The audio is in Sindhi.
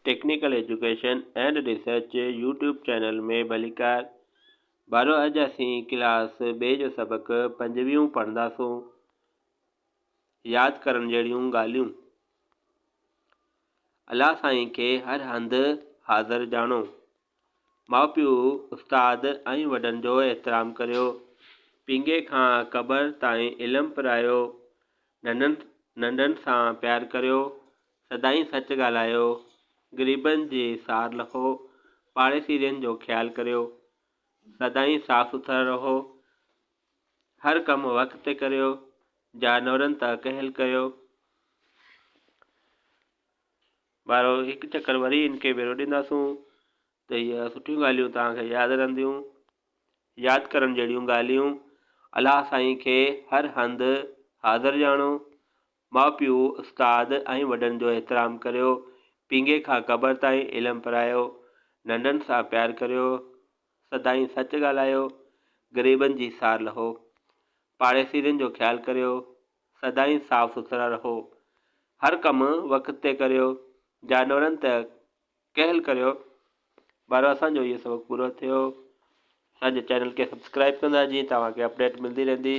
Technical education and research YouTube channel ۾ ڀليڪار ٻارو اڄ اسين ڪلاس ٻئي جو سبق پنجويهون پڙهنداسون ياد ڪرڻ جهڙيون ڳالهيون الله سائين کي هر هنڌ حاضر ڄاڻو ماء پيء استاد ۽ وڏن جو احترام ڪريو پينگهي کان قبر تائين علم پرايو ننڍن ننڍن سان پيار ڪريو سدائين سچ ڳالهايو، غريبن جي سار لهو، پاڙيسرين جو خيال ڪريو، سدائين صاف سٿرا رهو، هر ڪم وقت تي ڪريو، جانورن ته ڪهل ڪريو. ٻارو هڪ چڪر وري ان کي ڀيرو ڏينداسون ته هي سٺيون ڳالهيون توهان کي ياد رهنديون. ياد ڪرڻ جهڙيون ڳالهيون، الله سائين کي هر هنڌ حاضر ڄاڻو، ماء پيء، استاد ۽ وڏن جو احترام ڪريو، پينگهي کان قبر تائين علم پرايو، ننڍن سان پيار ڪريو، سدائين سچ ڳالهايو، غريبن جي سار لهو، پاڙيسرين جو خيال ڪريو، سدائين صاف سٿرا رهو، هر ڪم وقت تي ڪريو، جانورن ته ڪهل ڪريو. ٻارو اسان جو اهو سبق پورو ٿيو. اسان جي چينل کي سبسڪرائب ڪندا جيئن توهان کي اپڊيٽ ملندي رهندي.